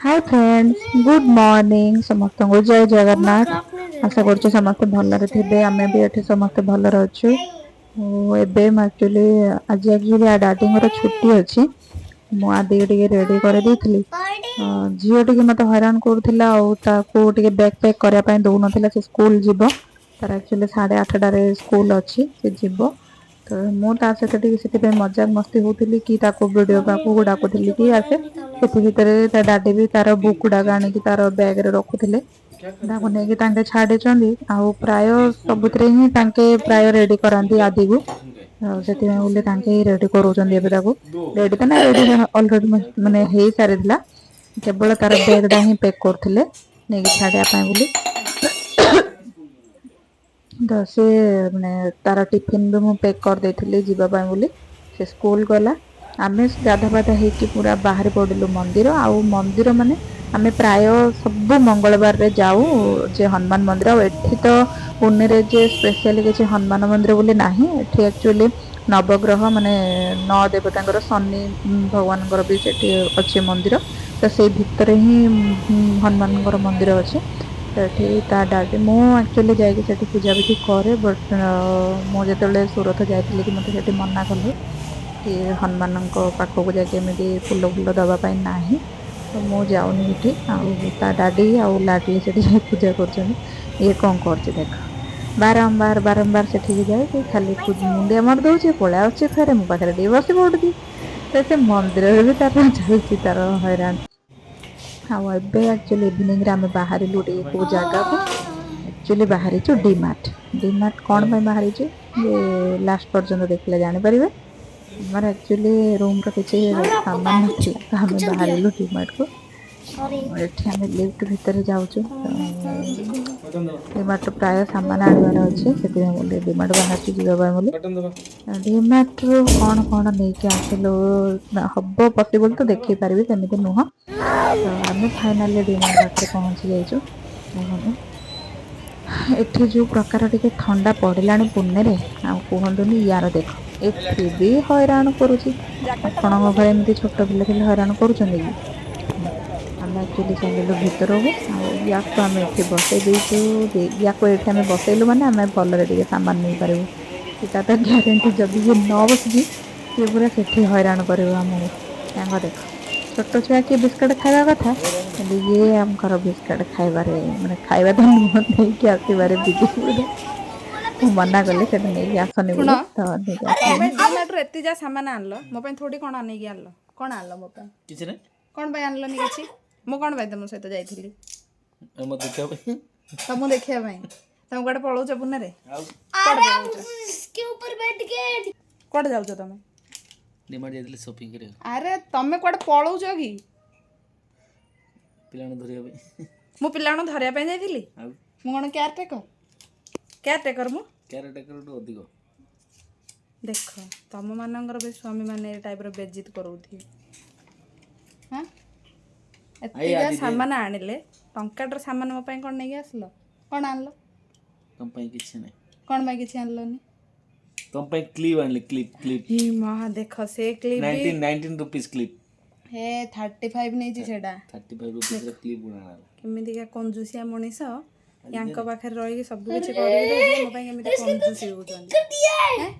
ହାଏ friends, good morning. ସମସ୍ତଙ୍କୁ ଜୟ ଜଗନ୍ନାଥ। ଆଶା କରୁଛୁ ସମସ୍ତେ ଭଲରେ ଥିବେ। ଆମେ ବି ଏଠି ସମସ୍ତେ ଭଲରେ ଅଛୁ। ଆଉ ଏବେ ମୁଁ ଆକ୍ଚୁଆଲି ଆଜି ଆକ୍ଚୁଆଲି ଡାଡିଙ୍କର ଛୁଟି ଅଛି। ମୁଁ ଆଦିକି ଟିକେ ରେଡ଼ି କରିଦେଇଥିଲି। ଝିଅ ଟିକେ ମୋତେ ହଇରାଣ କରୁଥିଲା ଆଉ ତାକୁ ଟିକେ ବ୍ୟାଗ୍ ପ୍ୟାକ୍ କରିବା ପାଇଁ ଦଉନଥିଲା। ସେ ସ୍କୁଲ ଯିବ। ତାର ଆକ୍ଚୁଆଲି 8:30ରେ ସ୍କୁଲ ଅଛି, ସେ ଯିବ। ତ ମୁଁ ତା ସହିତ ଟିକେ ସେଥିପାଇଁ ମଜାକ ମସ୍ତି ହଉଥିଲି କି ତାକୁ ଭିଡ଼ିଓ ପାଖକୁ ଡାକୁଥିଲି କି ଆସେ। ସେଥି ଭିତରେ ତା ଡାଡି ବି ତାର ବୁକ୍ ଗୁଡାକ ଆଣିକି ତାର ବ୍ୟାଗରେ ରଖୁଥିଲେ। ତାକୁ ନେଇକି ତାଙ୍କେ ଛାଡିଛନ୍ତି। ଆଉ ପ୍ରାୟ ସବୁଥିରେ ହିଁ ତାଙ୍କେ ପ୍ରାୟ ରେଡି କରାନ୍ତି ଆଦିକୁ। ଆଉ ସେଥିପାଇଁ ବୋଲି ତାଙ୍କେ ହିଁ ରେଡି କରୁଛନ୍ତି ଏବେ ତାକୁ। ରେଡି ତ ନା, ରେଡି ଅଲରେଡି ମାନେ ହେଇସାରିଥିଲା। କେବଳ ତାର ବ୍ୟାଗଟା ହିଁ ପ୍ୟାକ୍ କରୁଥିଲେ ନେଇକି ଛାଡିବା ପାଇଁ ବୋଲି। ତ ସେ ମାନେ ତାର ଟିଫିନ ବି ମୁଁ ପ୍ୟାକ୍ କରିଦେଇଥିଲି ଯିବା ପାଇଁ ବୋଲି। ସେ ସ୍କୁଲ ଗଲା, ଆମେ ଗାଧା ପାଧା ହେଇକି ପୁରା ବାହାରି ପଡିଲୁ ମନ୍ଦିର। ଆଉ ମନ୍ଦିର ମାନେ ଆମେ ପ୍ରାୟ ସବୁ ମଙ୍ଗଳବାରରେ ଯାଉ ଯେ ହନୁମାନ ମନ୍ଦିର। ଆଉ ଏଠି ତ ପୁନେରେ ଯେ ସ୍ପେଶିଆଲି କିଛି ହନୁମାନ ମନ୍ଦିର ବୋଲି ନାହିଁ। ଏଠି ଆକ୍ଚୁଆଲି ନବଗ୍ରହ ମାନେ ନଅ ଦେବତାଙ୍କର, ଶନି ଭଗବାନଙ୍କର ବି ସେଠି ଅଛି ମନ୍ଦିର। ତ ସେଇ ଭିତରେ ହିଁ ହନୁମାନଙ୍କର ମନ୍ଦିର ଅଛି। ତ ଏଠି ତା ଡାଡି, ମୁଁ ଆକ୍ଚୁଆଲି ଯାଇକି ସେଠି ପୂଜାବିଧି କରେ। ବଟ୍ ମୁଁ ଯେତେବେଳେ ସୁରତ ଯାଇଥିଲି କି ମତେ ସେଠି ମନା କଲେ କି ହନୁମାନଙ୍କ ପାଖକୁ ଯାଇକି ଏମିତି ଫୁଲ ଫୁଲ ଦବା ପାଇଁ ନାହିଁ। ତ ମୁଁ ଯାଉନି ସେଠି। ଆଉ ତା ଡାଡି ଆଉ ଲାଡଲି ସେଠି ଯାଇ ପୂଜା କରୁଛନ୍ତି। ଇଏ କଣ କରୁଛି ଦେଖ, ବାରମ୍ବାର ବାରମ୍ବାର ସେଠିକି ଯାଇକି ଖାଲି ମୁଣ୍ଡିଆ ମାରି ଦଉଛି, ପଳେଇ ଆସୁଛି, ଫେରେ ମୋ ପାଖରେ ଟିକେ ବସି ପଡୁଛି। ତ ସେ ମନ୍ଦିରରେ ବି ତାର ଚାଲିଛି ତାର ହଇରାଣ। ଆଉ ଏବେ ଆକ୍ଚୁଆଲି ଇଭିନିଂରେ ଆମେ ବାହାରିଲୁ ଟିକେ କୋଉ ଜାଗାକୁ। ଆକ୍ଚୁଆଲି ବାହାରିଛୁ ଡିମାର୍ଟ। ଡିମାର୍ଟ କଣ ପାଇଁ ବାହାରିଛୁ ଯେ ଲାଷ୍ଟ ପର୍ଯ୍ୟନ୍ତ ଦେଖିଲେ ଜାଣିପାରିବେ। ଆମର ଆକ୍ଚୁଆଲି ରୁମର କିଛି ସାମାନ ନଥିଲା, ତ ଆମେ ବାହାରିଲୁ ଡିମାର୍ଟକୁ। ଏଠି ଆମେ ଲିଫ୍ଟ ଭିତରେ ଯାଉଛୁ। ଡିମାର୍ଟରୁ ପ୍ରାୟ ସାମାନ ଆଣିବାର ଅଛି, ସେଥିପାଇଁ ବୋଲି ଡିମାର୍ଟ ବାହାରିଛୁ ଯିବା ପାଇଁ ବୋଲି। ଡିମାର୍ଟରୁ କଣ କଣ ନେଇକି ଆସିଲୁ ହବ ପସିବଲ ତ ଦେଖେଇ ପାରିବି, ସେମିତି ନୁହଁ। ତ ଆମେ ଫାଇନାଲି ଡିମାର୍ଟ ପାଖରେ ପହଞ୍ଚି ଯାଇଛୁ। ଦେଖନ୍ତୁ, ଏଠି ଯୋଉ ପ୍ରକାର ଟିକେ ଥଣ୍ଡା ପଡ଼ିଲାଣି ପୁନେରେ, ଆଉ କୁହନ୍ତୁନି। ୟାର ଦେଖ, ଏଠି ବି ହଇରାଣ କରୁଛି। ଆପଣଙ୍କ ଘରେ ଏମିତି ଛୋଟ ପିଲା ଥିଲେ ହଇରାଣ କରୁଛନ୍ତି କି? ଆମେ ଆକ୍ଚୁଆଲି ଚାଲିଲୁ ଭିତରକୁ ଆଉ ୟାକୁ ଆମେ ଏଠି ବସେଇ ଦେଇଛୁ। ୟାକୁ ଏଠି ଆମେ ବସେଇଲୁ ମାନେ ଆମେ ଭଲରେ ଟିକେ ସାମାନ ନେଇପାରିବୁ, ସେଟା ତ ଗ୍ୟାରେଣ୍ଟି। ଯଦି ଇଏ ନ ବସୁଛି, ସିଏ ପୁରା ସେଠି ହଇରାଣ କରିବ ଆମକୁ। ତାଙ୍କ ଦେଖ, ଛୋଟ ଛୁଆ କିଏ ବିସ୍କୁଟ ଖାଇବା କଥା, କିନ୍ତୁ ଇଏ ଆମଙ୍କର ବିସ୍କୁଟ ଖାଇବାରେ, ମାନେ ଖାଇବା ତ ନୁହଁ, ନେଇକି ଆସିବାରେ ବିଜି ପୁରା। ମୁଁ ମନା କଲି ସେଠି ନେଇକି ଆସନି ଶୁଣ ବୋଲି, ତ ନେଇକି ତମେ ଆସିଲେନି। ଡିମାର୍ଟରୁ ଏତେ ଯା ସାମାନ ଆଣିଲ, ମୋ ପାଇଁ ଥୋଡ଼ି କ'ଣ ନେଇକି ଆଣିଲ? କ'ଣ ଆଣିଲ ମୋ ପାଇଁ? କିଛି ନାହିଁ। କ'ଣ ପାଇଁ ଆଣିଲନି କିଛି? ମୁଁ କ'ଣ ପାଇଁ ତମ ସହିତ ଯାଇଥିଲି? ମତେ ଦେଖିବା ପାଇଁ। ତମକୁ ଦେଖିବା ପାଇଁ? ତମେ କୁଆଡ଼େ ପଳଉଛ ପୁନେରେ? ଆଉ କୁଆଡ଼େ ପଳଉଛ? इसके ऊपर बैठ के। କୁଆଡ଼େ ଯାଉଛ ତମେ? ଡିମାର୍ଟ ଯାଇଥିଲି ସପିଂ କରିବାକୁ। ଆରେ, ତମେ କୁଆଡ଼େ ପଳଉଛ କି? ପିଲାମାନଙ୍କୁ ଧରିବା ପାଇଁ। ମୁଁ ପିଲାମାନଙ୍କୁ ଧରିବା ପାଇଁ ଯାଇଥିଲି? ଆଉ ମୁଁ କ'ଣ କେୟାର ଟେକର? କେୟାର ଟେକର ମୁଁ? କେୟାର ଟେକରଠୁ ଅଧିକ। ଦେଖ, ତମମାନଙ୍କର ବି ସ୍ୱାମୀମାନେ ଏ ଟାଇପ୍ର ବେଜିତ କରଉଥିବେ। ହଁ, ଏତେ ଯା ସାମାନ ଆଣିଲେ, ଟଙ୍କାଟାର ସାମାନ ମୋ ପାଇଁ କ'ଣ ନେଇକି ଆସିଲ? କ'ଣ ଆଣିଲ? ତମ ପାଇଁ କିଛି ନାହିଁ। କ'ଣ ପାଇଁ କିଛି ଆଣିଲନି? ତମ ପାଇଁ କ୍ଲିପ୍ ଆଣିଲି, କ୍ଲିପ୍, କ୍ଲିପ୍। ହି ମା, ଦେଖ ସେ କ୍ଲିପ୍। 19 rupees clip. ହେ, 35 ନେଇଛି ସେଇଟା। 35 ରୁପିସ୍ର କ୍ଲିପ୍ ଗୁଡ଼ା ଆଣିଲା। କେମିତିକା କଞ୍ଜୁସିଆ ମଣିଷ! ୟାଙ୍କ ପାଖରେ ରହିକି ସବୁ କିଛି କରିକି ଦଉଛି, ମୋ ପାଇଁ କେମିତି କଞ୍ଜୁସି ହଉଛନ୍ତି। ହେଁ?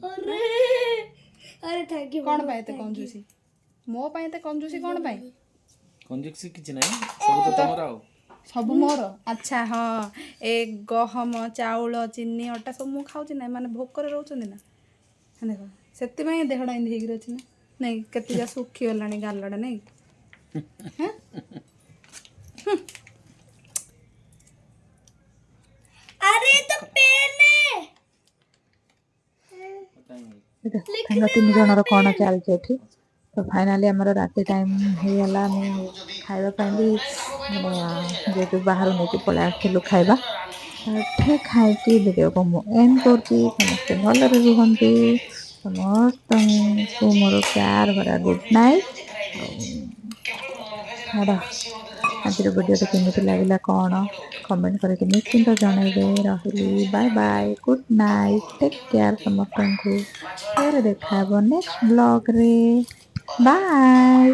अरे अरे, thank you. କ'ଣ ପାଇଁ ଏତେ କଞ୍ଜୁସି? ମୋ ପାଇଁ ଏତେ କଞ୍ଜୁସି କ'ଣ ପାଇଁ? କଞ୍ଜୁସି କିଛି ନାହିଁ, ସବୁ ତ ତମର ଆଉ। ସବୁ ମୋର? ଆଚ୍ଛା ହଁ, ଏ ଗହମ, ଚାଉଳ, ଚିନି, ଅଟା ସବୁ ମୁଁ ଖାଉଛି ନା? ଏମାନେ ଭୋକରେ ରହୁଛନ୍ତି ନା? ଦେଖ, ସେଥିପାଇଁ ଦେହଟା ଏମିତି ହେଇକି ଅଛି ନା ନାଇଁ? କେତେ ଯା ଶୁଖିଗଲାଣି ଗାଲଟା ନାଇଁ? ହେଁ? अरे, ये तो पेन है। ତାଙ୍କ ତିନି ଜଣର କ'ଣ ଚାଲିଛି ଏଠି। ତ ଫାଇନାଲି ଆମର ରାତି ଟାଇମ୍ ହେଇଗଲା। ଆମେ ଖାଇବା ପାଇଁ ବି ମାନେ ଯେହେତୁ ବାହାରୁ ନେଇକି ପଳେଇ ଆସିଥିଲୁ ଖାଇବା, ଏଠି ଖାଇକି ଭିଡ଼ିଓକୁ ମୁଁ ଏଣ୍ଡ କରୁଛି। ସମସ୍ତେ ଭଲରେ ରୁହନ୍ତୁ। ସମସ୍ତଙ୍କୁ ମୋର ପ୍ୟାର ଭରା ଗୁଡ୍ ନାଇଟ୍। ଆଉ ଛାଡ଼, ଆଜିର ଭିଡ଼ିଓଟି କେମିତି ଲାଗିଲା କ'ଣ କମେଣ୍ଟ କରିକି ନିଶ୍ଚିନ୍ତ ଜଣାଇବେ। ରହିଲି, bye bye, good night, take care ସମସ୍ତଙ୍କୁ। ଫେର ଦେଖା ହେବ ନେକ୍ସଟ ବ୍ଲଗ୍ରେ। ବାଏ।